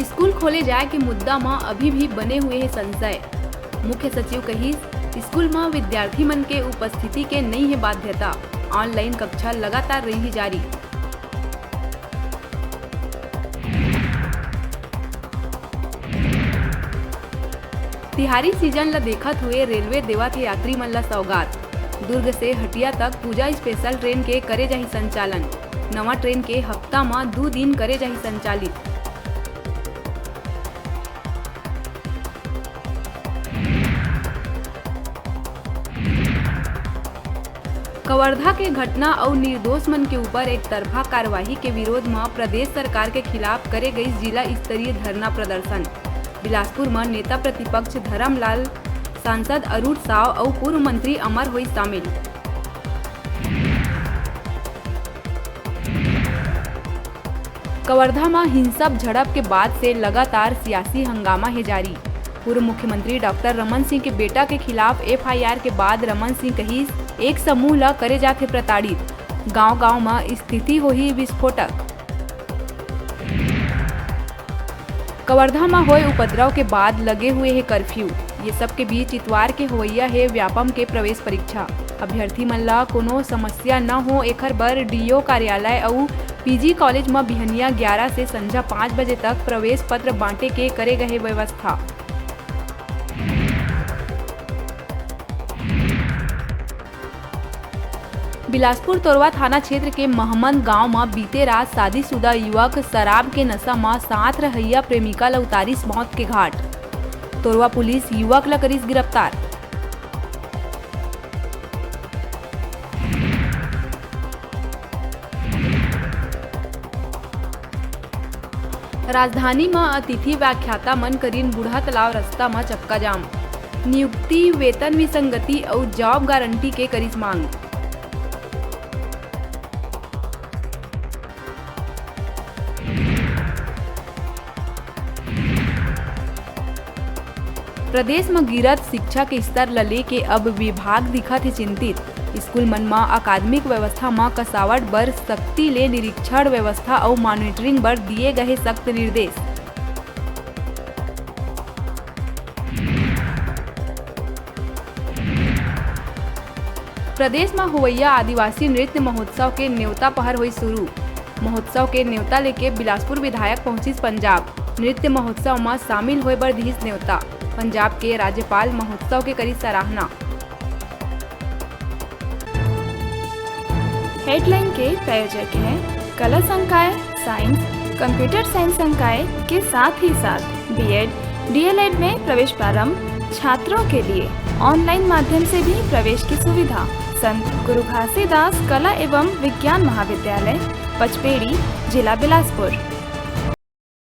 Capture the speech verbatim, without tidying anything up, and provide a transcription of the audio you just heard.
School खोले जाय के मुद्दा म अभी भी बने हुए हे संशय। मुख्य सचिव कहिस, स्कूल म विद्यार्थी मन के उपस्थिति के नइ हे बाध्यता, ऑनलाइन कक्षा लगातार रही जारी। तिहारी सीजन ल देखत हुए रेलवे देवत हे यात्री मन ल सौगात। दुर्ग से हटिया तक पूजा स्पेशल ट्रेन के करे जाही संचालन। नवा ट्रेन के हफ्ता म दू दिन करे जाही संचालित। कवर्धा के घटना अउ निर्दोष मन के ऊपर एकतरफा कार्यवाही के विरोध म प्रदेश सरकार के खिलाफ करे गई जिला स्तरीय धरना प्रदर्शन। बिलासपुर म नेता प्रतिपक्ष धरमलाल, सांसद अरुण साव अउ पूर्व मंत्री अमर होइस शामिल। कवर्धा म हिंसक झड़प के बाद से लगातार सियासी हंगामा हे जारी। पूर्व मुख्यमंत्री डॉक्टर रमन सिंह के बेटा के खिलाफ एफआईआर के बाद रमन सिंह कहिस, एक समूह ल करे जाथे प्रताड़ित, गांव-गांव म स्थिति होही विस्फोटक। कवर्धा म होए उपद्रव के बाद लगे हुए हे कर्फ्यू। ये सब के बीच इतवार के होवइया हे व्यापम के प्रवेश परीक्षा। अभ्यर्थी मन ला कोनो समस्या न हो, एखर बर डीओ कार्यालय अउ पीजी कॉलेज म बिहनिया ग्यारह से संझा पाँच बजे तक प्रवेश पत्र बांटे के करे गए व्यवस्था। बिलासपुर तोरवा थाना क्षेत्र के महमंद गांव म बीते रात शादीशुदा युवक शराब के नशा म साथ रहइया प्रेमिका ल उतारिस मौत के घाट। तोरवा पुलिस युवक ल करिस गिरफ्तार। राजधानी म अतिथि व्याख्याता मन करिन बूढ़ा तालाब रस्ता म चक्का जाम। नियुक्ति, वेतन विसंगति अउ जॉब गारंटी के करिस मांग। प्रदेश म गिरत शिक्षा के स्तर ल लेके अब विभाग दिखत हे चिंतित। स्कूल मन म अकादमिक व्यवस्था म कसावट बर सख्ती ले निरीक्षण व्यवस्था अउ मॉनिटरिंग बर दिए गए सख्त निर्देश। प्रदेश म होवइया आदिवासी नृत्य महोत्सव के नेवता पहर होई शुरू। महोत्सव के नेवता लेके बिलासपुर विधायक पहुंचिस पंजाब। नृत्य महोत्सव म शामिल होय बर दिहिस नेवता। पंजाब के राज्यपाल महोत्सव के करिस सराहना। हेडलाइन के प्रायोजक हैं कला संकाय, साइंस, कंप्यूटर साइंस संकाय के साथ ही साथ बीएड, डीएलएड में प्रवेश प्रारंभ, छात्रों के लिए ऑनलाइन माध्यम से भी प्रवेश की सुविधा। संत गुरु घासीदास कला एवं विज्ञान महाविद्यालय, पचपेड़ी, जिला बिलासपुर।